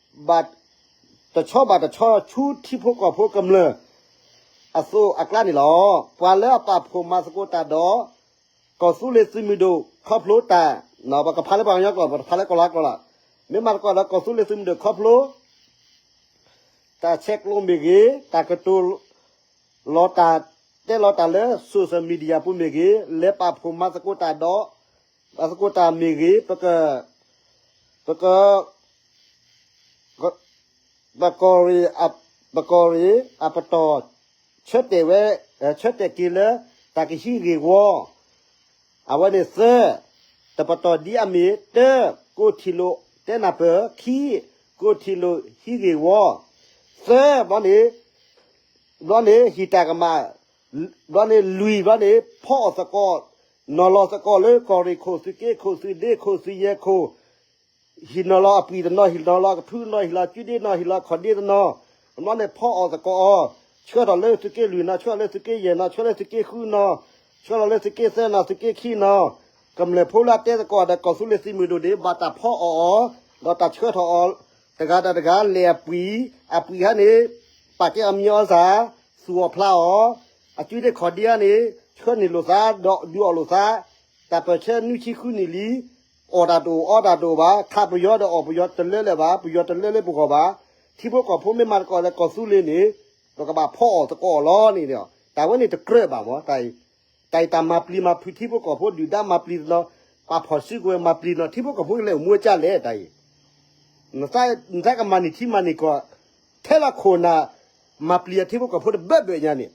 ဘၣ်တတီၤ ဘၣ် တဆီဘၣ်တဆီ ဆူထံဖိကီၢ်ဖိကမျၢၢ် အသိးအကျါန့ၣ်လီၤ. ပှၤလၢအပာ်ဖှိၣ်မၤသကိးတၢ်ဒီး ကီၢ်သူလ့ၤသုးမုၢ်ဒိၣ်ခီဖျိတၢ် ပကဖးလၢပှၤကညီကျိာ် ပတဖးလၢကီၢ်လါကျိာ်လီၤ. မ့ၢ်မၤသကိးဒီးကီၢ်သူလ့ၤသုးမုၢ်ဒိၣ်ခီဖျိ တၢ်ဆဲးကျိးမ့ၢ်ဂ့ၤ, တၢ်ကတိၤလီၤတၢ် တဲလီၤတၢ်လၢ social media ပူၤမ့ၢ်ဂ့ၤ, လဲၤပာ်ဖှိၣ်မၤသကိးတၢ်ဒီး မၤသကိးတၢ်မ့ၢ်ဂ့ၤ, ပက ပက ပကီၢ်ရ့ၣ် ပကီၢ်ရ့ၣ်အပတီၢ် ဆၢတဲာ်ဝဲ ဆၢတဲာ်က့ၤလၢ တၢ်ကဟံးဂ့ၢ်ဝီ အဝဲန့ၣ်သၢ, တပတီၢ်ဒ်အမ့ၢ် တၢ, ကိးထံၣ်လိာ်တဲနၢ်ပၢၢ်, ခံ, ကိးထံၣ်လိာ်ဟံးဂ့ၢ်ဝီ, သၢ, ဘျီန့ၣ် ဘျီန့ၣ် ဟံၣ်တၢ်ကမၣ်, ဘျီန့ၣ် လွံၢ် ဘျီန့ၣ် ဖီအီၣ်သကိး, နီၤလီၤသကိးလၢကီၢ်ရ့ၣ်ခိၣ် သုးက့ခိၣ် သုးဒ့ခိၣ် သုးယဲၢ်ခိၣ် ဟံၣ်နီၤလီၤအပှံၤတနီၤ ဟံၣ်နီၤလီၤကဖုတနီၤ ဟံၣ်လီၤကုဒ့တနီၤ ဟံၣ်လီၤခီၣ်ဒ့တနီၤ, ဘျီန့ၣ်ဖီအီၣ်သကိးအီၤ, ဆှၢထီၣ်လၢသုးက့လွံၢ်နီၤ ဆှၢလၢသုးက့ယဲၢ်နီၤ ဆှၢလၢသုးက့ဃုနီၤ ဆှၢလီၤလၢသုးက့သၢနီၤ သုးက့ခံနီၤ, ကမျၢၢ်ဖိလၢအတဲသကိးဒီးကီၢ်သူလ့ၤသုးမုၢ်ဒိၣ်န့ၣ် ဘၣ်တၢ်ဖီအီၣ်အီၤ, ဒီးတၢ်ဆှၢထီၣ်အီၤ, တဂၤဒီးတဂၤလဲၤအပှံၤ, အပှံၤဟဲန့ၣ် ပာ်ကဲအီၤမံၤအီၤစၢ်, သူၣ်အီၣ်ဖျးအီၤ, အကုဒ့ခီၣ်ဒ့ဟဲန့ၣ် ဆှၢန့ၢ်လိာ်သး ဒီးဒုးအီၣ်လိာ်သး တၢ်ပၢၢ်ဆၢနွံဆံဃုနံၣ်လံ, အီၣ်တၢ်တအိၣ်အီတၢ်တအိၣ်ဘၣ်, ခးပယီၤဒီးအီၣ်ပယီၤတလၢလၢၤဘၣ်, ပယီၤတလၢလၢပဂီၢ်ဘၣ်, ထံဖိကီၢ်ဖိမ့ၢ်မၤသကိးဒီးကီၢ်သူလ့ၤန့ၣ် ပကဘၣ်ဖီအီၣ်သကိးအီၤလီၤန့ၣ်, တၢ်ဝဲန့ၣ်တကြၢးဘၣ်မၢ်, တၢ်အံၤတၢ်မၤပျံၤမၤဖုးထံဖိကီၢ်ဖိ ဒုၣ်ဒါမၤပျံၤတနီၤ, ပာ်ဖှိၣ်စုကဝဲၤမၤပျံၤတနီၤ ထံဖိကီၢ်ဖိကလဲၤအိၣ်မူဝဲကၢ်လဲၣ်တၢ်အံၤ နသးကမၤန့ၢ်ထံမၤန့ၢ်ကီၢ်, ထဲလီၤခိၣ်နၢ် မၤပျံၤအထံဖိကီၢ်ဖိတဘၢဘၢညါန့ၣ်,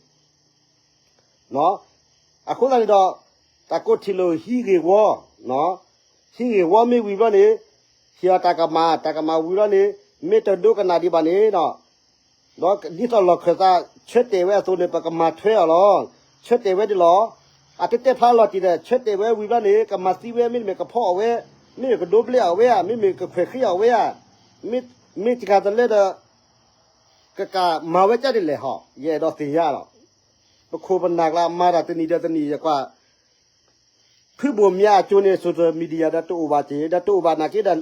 အဃိသတးန့ၣ်ဒီး တၢ်ကိးထံၣ်လိာ်ဟံးဂ့ၢ်ဝီ, ဟံးဂ့ၢ်ဝီမ့ၢ်ဝံၤဘျီန့ၣ်, ဟံးအီၤတၢ်ကမၣ် တၢ်ကမၣ်ဝံၤဘျီန့ၣ်, မ့ၢ်တဒိကနၣ်ဒံးဘၣ်န့ၣ်ဒီး ဒ်သိးလီၢ်ခၢၣ်သးဆၢတဲာ်ဝဲအသိးန့ၣ် ပကမၤထွဲအီၤလီၤ. ဆၢတဲာ်ဝဲဒ်လီၤ. အတတဲဖျါလီၤတံၢ်ဒီး ဆၢတဲာ်ဝဲဝံၤဘျီန့ၣ် ကမၤသံဝဲ မ့တမ့ၢ်ကဖီအီၣ်ဝဲ, မ့မ့ၢ်ကဒိဘျ့အီၣ်ဝဲဧါ, မ့မ့ၢ်ကခွဲးဃ့အီၣ်ဝဲဧါ, မ့ၢ်တဂၤတလၢဒီး ကကမၤဝဲကၢ်ဒ်လဲၣ်ဟီ, ယအဲၣ်ဒိးသ့ၣ်ညါလီၤ. ပခိၣ်ပနၢ်ကျါမၤတၢ်တနံၤဒီးတနံၤ ယကွၢ် ဖုဘိၣ်မၠါအကၠိန့ၣ် social media ဒီးတအိၣ်ဘၣ်က့ၤ ဒီးတအိၣ်ဘၣ်နာ်က့ဒီး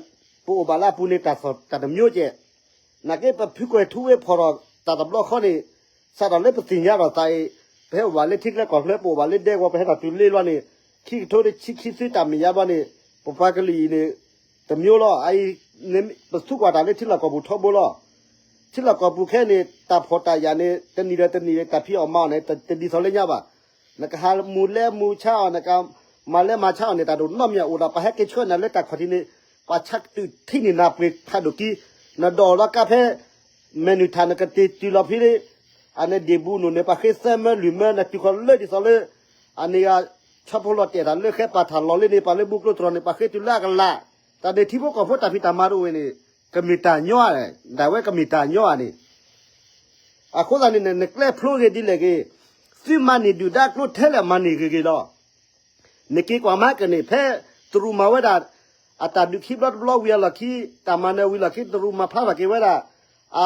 ပအိၣ်ဘၣ်လၢအပူၤန့ၣ် တၢ်သီၣ်တၢ်တမျိုးကဲး, နာ်က့ပဖုကွဲၤထူဝ့ၢ်ဖီၣ်ထီၣ်တၢ်တဘျီဃီန့ၣ် စးထီၣ်လၢပသ့ၣ်ညါထီၣ်သးအံၤ, ပဟဲအိၣ်ဘၣ်လၢထံကျဲကီၢ်ချၢ ပအိၣ်ဘၣ်လၢဒဲကဝီၤ ပဟဲထီၣ်တုၤလ့ဘျီန့ၣ် ခံကထိတဆံခံဆူတၢ်မဲာ်ညါဘျီန့ၣ် ပပှၤကလုာ်အံၤန့ၣ် တမျိုးလီၤ. အအံၤ ပသူကွၢ်တၢ်လၢထံလီၢ်ကီၢ်ပူၤထီဘိလီၤ. ထံလီၢ်ကီၢ်ပူၤခဲအံၤန့ၣ် တၢ်ဖှီၣ်တၢ်ယာ်န့ၣ် တနံၤဒီးတနံၤ တၢ်ဖံးအီၣ်မၤအီၣ်န့ၣ် တဒ်သိးလၢညါဘၣ်. နကဟးမူၤလဲမူၤဆါအီၤ နကမၤလဲမၤဆါအီၤန့ၣ် တၢ်ဒိၣ်နီၢ်မံၤအအိၣ်ဒီး ပှၤဟဲက့ၤဆှၢနၤလၢတၢ်ခီၣ်ထံးန့ၣ် ပှၤဆါကတုာ်ထံန့ၢ်နၤပှ့ၤဖးဒိၣ်ကံ, နဒိးလီၤကါဖဲ မဲာ်နုာ်ထၣ် နကတ့ၤတုၤလီၤဖဲ အန့ၣ်ဒ့ၣ်ဘူးနိၣ်န့ၣ် ပှၤဃ့သၢမၢလွံၢ်မၢ နတုၤဃီၤလၢဒ်သိးလၢ အန့ၣ်ဂၤ ဆီဖိလီၤတဲာ်တၢ်လၢဃဲပာ်ထၣ်လီၤလၢန့ၣ် ပှၤလၢဘူၣ်ကျိတြီၤန့ၣ် ပှၤဃ့တုၤလၢအကလး, တၢ်န့ၣ်ထံဖိကီၢ်ဖိတၢ်ဖံးတၢ်မၤတအိၣ်ဝဲန့ၣ် ကမ့ၢ်တၢ်ညီဧါ, ဒၣ်ဝဲကမ့ၢ်တၢ်ညီဧါန့ၣ် အဃိသတးန့ၣ် နကျဲဖျိဂ့ၤဒ်လဲၣ်ဂ့ၤ, သုမၤန့ၢ်ဒုၣ်ဒါကျိထဲလဲၣ်မၤန့ၢ်ဂ့ၤဂ့ၤလီၤ. နက့ၤကွၢ်မၤကန့ၣ် ဖဲတရူးမၤဝဲဒၣ် အတၢ်ဒုးခံဘျီတဘျီဝံၤအလီၢ်ခံ, တၢ်မၤနၢၤဝံၤလီၢ်ခံ တရူးမၤဖျါထီၣ်က့ၤဝဲဒၣ် အ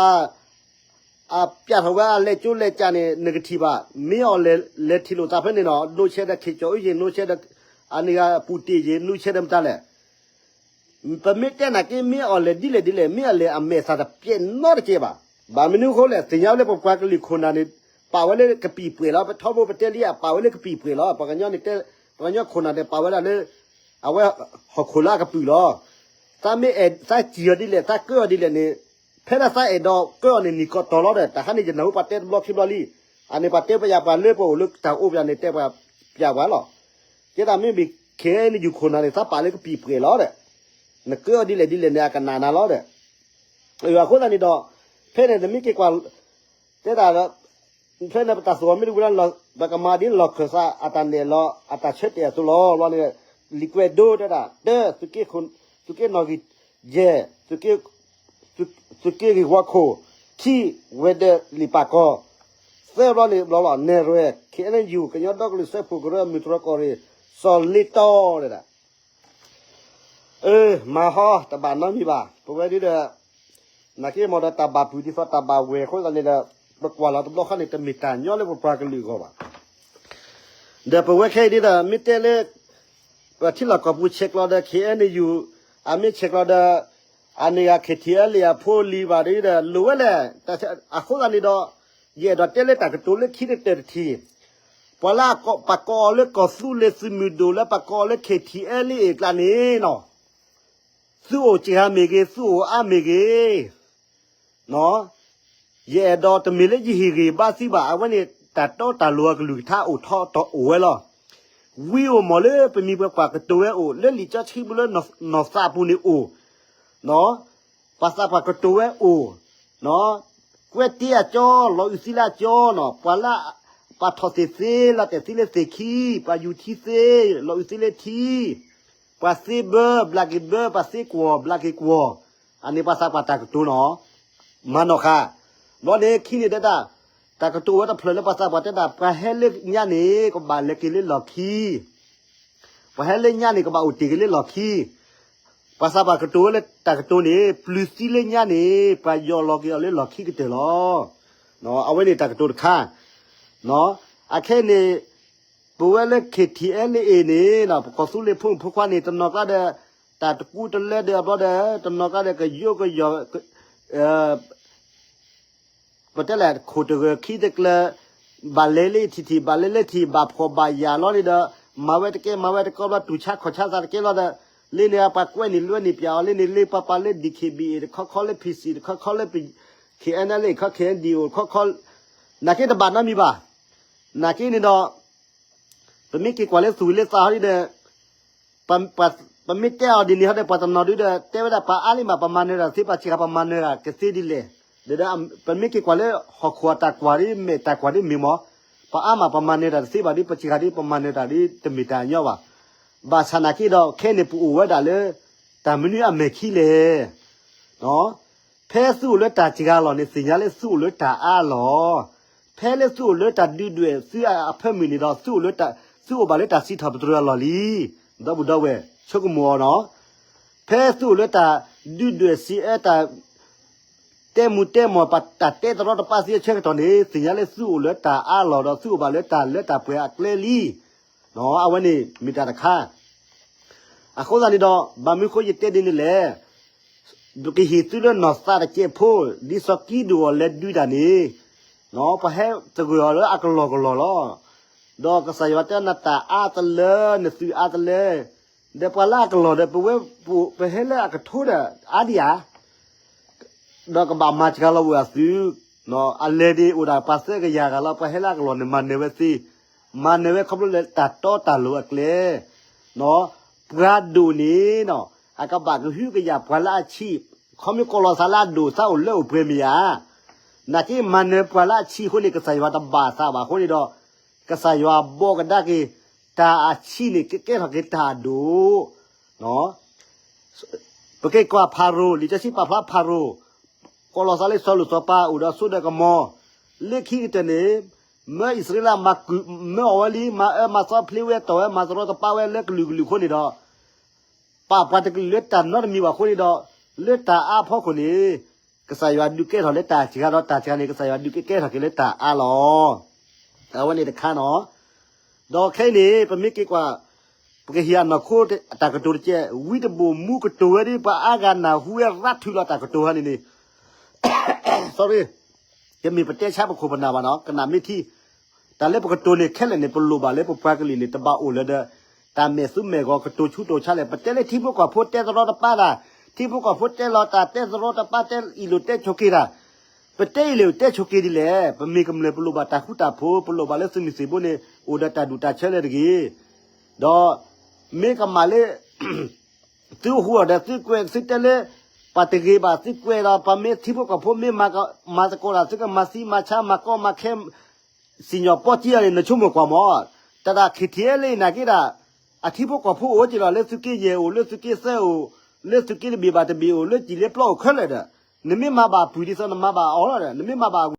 အပျးထီၣ်ဝဲအလဲၤကၠိလဲၤကၠးန့ၣ် နကထံၣ်ဘၣ်, မ့ၢ်အီၤလဲၤထံၣ်လိာ်သးဖဲန့ၣ်နီၤ, ဒိဆဲးဒီးခ့ၣ်ကၠီၤအုယ့ၣ် ဒိဆဲးဒီး အန့ၣ်ဂ့ၤ ပူၤတ့ၢ်ယ့ၣ် နူဆဲးဒီးမတၤလဲၣ် ပမ့ၢ်တဲနာ်က့ မ့ၢ်အီၤလဲၤဒ်လဲၣ်ဒ်လဲၣ် မ့ၢ်အလဲၤအမဲာ်သးတပျဲးနီတကဲဘၣ်. ဘၣ်မနုၤအဃိလဲၣ် သ့ၣ်ညါဝဲလၢပပှၤကလုာ်ခိၣ်နၢ်န့ၣ် ပာ်ဝဲလၢကပံာ်ပှဲၤလီၤ. ပထီဘိပတဲလံ အပာ်ဝဲလၢကပံာ်ပှဲၤလီၤ. ပှၤကညီန့ၣ်တဲ ပှၤကညီခိၣ်နၢ်န့ၣ် ပာ်ဝဲဒၣ်လၢ အဝဲဟီၣ်ခိၣ်လၢအကပုာ်လီၤ. သးမ့ၢ်အဲၣ် သးစံၣ်အီၤဒ်လဲၣ် သးကၢအီၤဒ်လဲၣ်န့ၣ် ဖဲဒၣ်သးအဲၣ်ဒိးကၢအီၤန့ၣ် နံၣ်ကီၢ်တီၤလီၤဒီး တၢ်ခါန့ၣ် ယနၢ်ဟူပှၤတဲတဘျီခံဘျီလံ. အန့ၣ်ပှၤတဲပယၤပှၤလၢပအိၣ်လၢတၢ်အိၣ်ပယၤန့ၣ် တဲပှၤပျးပှၤလီၤ. ကဲဒၣ်မ့ၢ်ဘၣ် ခဲအံၤန့ၣ် ယခိၣ်နၢ်န့ၣ် သးပာ်လၢကပံာ်ပှဲၤလီၤဒီး နကၢအီၤဒ်လဲၣ်ဒ်လဲၣ်န့ၣ် အကနၣ်နၤလီၤဒီး အဃိသတးန့ၣ်ဒီး ဖဲန့ၣ်တမ့ၢ်က့ၤကွၢ် တဲဒၣ်ဒီး ဖဲန့ၣ်ပတၢ်သူၣ်အီၤမ့ၢ်တဝံၤလီၤ ပကမၤဒ်လီၢ်ခၢၣ်သးအတၢ်နဲၣ်လီၤ အတၢ်ဆၢတဲာ်အသိးလီၤ. ဘျီန့ၣ် လံာ်ကွဲးဒိတဲဒၣ် တၢ သုးက့နီၣ်ဂံၢ်ယဲၢ် သုးက့ဂ့ၢ်ဝီခိၣ် ခံ ဝဲၤဒၢးလံာ်ပာ်ကီၤ သၢဘျီန့ၣ် ဘျီလီၤ နဲၣ်ရွဲၣ် ခ့ၣ်အဲၣ်ယူၣ် ကညီဒီကလုာ်စၢဖှိၣ်ကရၢ မုၢ်တြီၢ်ကီၢ်ရ့ၣ် စီၤလ့တီတဲဒၣ် အၢ မၤဟီ တဘၣ်နီတမံၤဘၣ်. ပဝဲဒ်ဒီး နာ်က့မ့ၢ်ဒီးတၢ်ဘၣ်ပုၢ်ဒ်သိးတၢ်ဘၣ်ဝဲၢ်အဃိသတးန့ၣ်ဒီး ပကွၢ်လီၤတဘျီဃီန့ၣ် တမ့ၢ်တၢ်ညီလၢပပှၤကလုာ်အဂီၢ်ဘၣ်. ဒီးပဝဲခဲအံၤဒ်ဒီး မ့ၢ်တဲလၢ ပထံလီၢ်ကီၢ်ပူၤဆဲးကျိးဒီး ခ့ၣ်အဲၣ်ယူၣ် အမ့ၢ်ဆဲးကျိးဒီး အန့ၣ်ဂ့ၤ ခ့ၣ်ထံၣ်အဲၣ်လ့ၣ်အဖိလံၤဘၣ်ဒ်ဒီး လိၣ်ဝဲလဲၣ်. အဃိသတးန့ၣ်ဒီး ယအဲၣ်ဒိးတဲလၢတၢ်ကတိၤလၢခံကတၢၢ်တထံၣ် ပှၤလၢပကိးအီၤလၢကီၢ်သူလ့ၤသုးမုၢ်ဒိၣ်လၢပကိးအီၤလၢ ခ့ၣ်ထံၣ်အဲၣ်လ့ၣ်အ့ၣ်ကျါန့ၣ်နီၤ သုအိၣ်စှၤမ့ၢ်ဂ့ၤ သုအိၣ်အါမ့ၢ်ဂ့ၤ ယအဲၣ်ဒိးတမ့ၢ်လၢယဟ့ၣ်ဂ့ၢ်ဘါသုဘၣ် အဝဲန့ၣ် တၢ်တီတၢ်လိၤအကလုၢ်ကထါအိၣ်ထီၣ်အိၣ်ဝဲလီၤ. ဝံအိၣ်မးလၢပမံၤပှၤကွၢ်ကတိၤဝဲအိၣ် လၢလံာ်စီဆှံပူၤလၢနီၢ်သးပူၤန့ၣ်အိၣ် ပှၤသးပှၢ်ကတိၤဝဲအိၣ် ကွဲတ့အကၠီ လီၤအုးသံလၢအကၠီနီၤ ပှၤလၢ ပှၤထီၣ်သ့ၣ်သ့ လီၤတဲာ်သံလၢသ့ၣ်ခံ ပှၤယူၤထံသ့ လီၤအုးသံလၢထံ ပှၤသ့ဘၢ ဘျးက့ၤဘၢ ပှၤသ့ကွီၢ် ဘျးက့ၤကွီၢ် အန့ၣ်ပှၤသးပှၢ်တၢ်ကတိၤနီၤ မၤနီၢ်ဃာ် ဘျီန့ၣ်ခံန့ၣ်ဒဲဒၣ် တၢ်ကတိၤဝဲတဖျၢၣ်လၢပှၤသးပှၢ်တဲဒၣ် ပှၤဟဲလၢညါန့ၣ် ကဘၣ်လဲၤက့ၤလၢလီၢ်ခံ ပှၤဟဲလၢညါန့ၣ် ကဘၣ်အိၣ်တ့ၢ်က့ၤလၢလီၢ်ခံ ပှၤသးပှၢ်ကတိၤဝဲလၢတၢ်ကတိၤန့ၣ် ပျုၤသံလၢညါန့ၣ် ပှၤယီၢ်လီၤက့ၤအီၤလၢလီၢ်ခံကတၢၢ်လီၤ. အဝဲန့ၣ်တၢ်ကတိၤတခါ အခဲအံၤန့ၣ် ပဝဲလၢ ခ့ၣ်ထံၣ်အဲၣ်လ့ၣ်အ့ၣ် န့ၣ် ပကီၢ်သူလ့ၤဖိမုၣ်ဖိခွါန့ၣ် တနီၤကျါဒီး တၢ်တကူတလၢဒီးအဘျီဒီး တနီၤကျါဒီးကယိကယီၢ် ပတဲလဲၣ် ခိၣ်တဂၢၢ်ခံတကျၢၤ ဘၣ်လဲၤလၢထံၣ်ထံၣ် ဘၣ်လဲၤလၢထံၣ် ဘၣ်ဖှီၣ်ဘၣ်ယာ်လီၤန့ၣ်ဒီး မၤဝဲတကဲ မၤဝဲတကီဘျီ တူၢ်ဆါခီၣ်ဆါသးတကဲလီၤဒီး လၢန့ၣ်ပှၤကွဲးန့ၢ်လွဲန့ၢ်ပၠးအီၤ လၢန့ၣ်လၢပှၤပာ်လၢ ဒီးခ့ၣ်ဘံၣ်အ့ၣ် တခီခီလၢ ဖံၣ်စံၣ် တခီခီလၢ ခ့ၣ်အဲၣ်နဲလ့ၣ် ခီ ခ့ၣ်အဲၣ်ဒံၣ်အိၣ် ခီခီ နာ်က့တဘၣ်နီတမံၤဘၣ်. နာ်က့န့ၣ်ဒီး ပမ့ၢ်က့ၤကွၢ်လၢသူၣ်ဝံၤလၢသးဟီဒ်ဒီး ပမ့ၢ်တဲအီၤဒ်န့ၣ်ဟီဒီး ပှၤတနီၤဒုဒီး တဲဝဲဒၣ်ပှၤအါလံမး ပမၤနၢၤတၢ်တသ့ ပှၤစှၤပမၤနၢၤတၢ်ကသ့ဒ်လဲၣ်. ဒီး ပမ့ၢ်က့ၤကွၢ်လၢဟီၣ်ခိၣ်အတၢ်ကွၢ်ဒ် မဲာ်တၢ်ကွၢ်ဒ်မ့ၢ်မး ပှၤအါမး ပမၤနၢၤတၢ်တသ့ဘၣ်ဒ် ပစှၤဒ် ပမၤနၢၤတၢ်ဒ်တမ့ၢ်တၢ်ညီဘၣ်. ဘၣ်ဆၣ်နာ်က့ဒီး ခဲအံၤန့ၣ် ပအိၣ်ဝဲဒၣ်လၢ တၢ်မနုၤအမဲာ်ခံလဲၣ် ဖဲသုအိၣ်လၢတၢ်စှၤလီၢ်န့ၣ် သ့ၣ်ညါလၢသုအိၣ်လၢတၢ်အါလီၢ်. ဖဲလၢသုအိၣ်လၢတၢ်ဒုၣ်ဒွဲၣ်သုအဖၢမုၢ်န့ၣ်ဒီး သုအိၣ်ဘၣ်လၢတၢ်စံးထီၣ်ပတြၢၤအလီၢ်လံ. ဒီပုၢ်ဒီဝဲၢ် ဆိကမိၣ်အီၤနီၤ. ဖဲသုအိၣ်လၢတၢ်ဒုၣ်ဒွဲၣ်စံးအၢတၢ် တဲမူၤတဲမီၢ် ပတၢ်တဲတရီတပါသ့အဆၢကတီၢ်န့ၣ် သ့ၣ်ညါလၢသုအိၣ်လၢတၢ်အါလီၢ်ဒီး သုအိၣ်ဘၣ်လၢတၢ်လၢတၢ်ပှဲၤအကျဲလံ. အဝဲန့ၣ်မ့ၢ်တၢ်တခါ အဃိသတးန့ၣ်ဒီး ဘၣ်မနုၤဃိယတဲဒ်န့ၣ်လဲၣ်. ပကဟ့ၣ်သုလၢနီၢ်သးတကဲးဖိ ဒ်စီၤကံးဒဧိၣ်လဲၤဒုးတၢ်န့ၣ် ပှၤဟဲသဂၢၢ်အီၤလၢအကလီၢ်ကလီၢ်လီၤ. ဒီးကစၢ်ယွၤတဲနတၢ်အါတလၢ နသုးအါတလၢ ဒီးပှၤလၢအကလီၢ်ဒီး ပဝဲပဟဲလၢအကထိဒီး အါဒံးဧါ ဒီးကဘၣ်မၤစှၤလီၤဝဲအသုး, အလဲၤဒံးအိၣ်ဒၣ်ပှၤသၢကယၤဂၤလီၤ, ပှၤဟဲလၢအကလီၢ်န့ၣ် မၤနၢၤဝဲသ့, မၤနၢၤဝဲခီဖျိလၢတၢ်တီတၢ်လိၤအကျဲ, ပှၤဒိၣ်န့ၣ် အကဘၣ်ကဟုကယာ်ပှၤလၢအဆံး, ခီမ့ၢ်ကီၢ်လီၤသးလၢအဒိၣ်သးအိၣ်လၢအိၣ်ပှဲၤမ့ၢ်ဧါ, နာ်က့မၤနၢၤပှၤလၢအဆံးအဃိန့ၣ် ကစၢ်ယွၤတဘၣ်သးဘၣ်အဃိန့ၣ်ဒီး, ကစၢ်ယွၤဘိးကဒါက့ၤ တၢ်အဆံးန့ၣ် ကကဲထီၣ်က့ၤတၢ်အဒိၣ် ပက့ၤကွၢ်ဖၤရိၤ, လံာ်စီဆှံပာ်ဖျါဖၤရိၤ, ကီၢ်လီၤသးလၢစီၤလိၣ်စီၤပၤအိၣ်ဒီးစိဒီးကမီၤ, လၢခံကတၢၢ်န့ၣ်, မၢအံၣ်စရ့လးမၤကုာ်မၢအီၤဝဲလံ, မၤအၢမၤသီဖျ့ဝဲတီၢ်ဝဲမၤတရီတပါဝဲလၢကလုာ်ကလုာ်အဃိန့ၣ်ဒီး, ပာ်ပှၤတကလုာ်လၢတၢ်နီတမံၤဘၣ်အဃိန့ၣ်ဒီး, လၢတၢ်အါဖီခိၣ်န့ၣ်, ကစၢ်ယွၤဒုးကဲထီၣ်လၢတၢ်စှၤဒီးတၢ်စှၤန့ၣ် ကစၢ်ယွၤဒုးကဲထီၣ်က့ၤလၢတၢ်အါလီၤ. အဝဲန့ၣ်တခါနီၤ, ဒီးခဲအံၤန့ၣ် ပမ့ၢ်က့ၤကွၢ် ပကဟ့ၣ်အနီၢ်ခိတၢ်ကတိၤတကဲး, ဝံတဘိၣ်မူကတိၤဝဲဒ် ပှၤအါဂၤနၢ်ဟူဝဲရးထုးလီၤတၢ်ကတိၤဟါန့ၣ်န့ၣ် sorry, တမ့ၢ်ပတဲဆါပခိၣ်ပနၢ်ဘၣ်နီၤ, ကနၣ်မ့ၢ်ထံ, တၢ်လၢပကတိၤန့ၣ်ခဲလၢာ်န့ၣ် ပလိၣ်ဘၣ်လၢပပှၤကလုာ်န့ၣ် တဘၣ်အိၣ်လၢၤဒီး တၢ်မဲာ်သူမဲာ်ဂီၤကတိၤဆူးတိၤဆါလဲၣ်, ပတဲလၢထံဖိကီၢ်ဖိတဲသရီတပါတၢ်, ထံဖိကီၢ်ဖိတဲလီၤတၢ်တဲသရီတပါ တဲအံၤလိာ်တဲဆိးက့ၤတၢ်, ပတဲအံၤလိာ်တဲဆိးက့ၤဒ်လဲၣ်, ပမ့ၢ်ကမျၢၢ်ပလိၣ်ဘၣ်တၢ်ဃူတၢ်ဖိး, ပလိၣ်ဘၣ်လၢသုးမုၢ်သံၣ်ဘိန့ၣ် အိၣ်ဒီးတၢ်ဒူၣ်တၢ်ဆၢလၢတဂ့ၤ, ဒီး မ့ၢ်ကမၣ်လၢ သုဟူအီၤဒီးသုကွဲးသုတဲလၢ ပှၤတဂ့ၤဘၣ်သုကွဲးဒီး ပှၤမ့ၢ်ထံဖိကီၢ်ဖိမ့ၢ်မၤသကိးတၢ် သုကမၤသံမၤဆါ မၤကီမၤခဲ စံၣ်ညီၣ်ပီၢ်ကံအီၤန့ၣ် နဆိကမိၣ်ကွၢ်မး, တၢ်ဒၣ် ခ့ထံအဲလ့ နာ်က့ဒၣ် အထံဖိကီၢ်ဖိအိၣ်က့ၤလီၤ လၢသုးက့ယဲၢ်အိၣ် လၢသုးက့သၢအိၣ် လၢသုးက့တဘ့ၣ်ဘၣ်တဘ့ၣ်အိၣ် လၢစံၣ်လၢပျီအိၣ်ခဲလၢာ်ဒီး နမ့ၢ်မၤဘၣ်အပုၢ်ဒ်သိးနမၤဘၣ်အီၤလီၤဒီး နမ့ၢ်မၤဘၣ်အဝဲ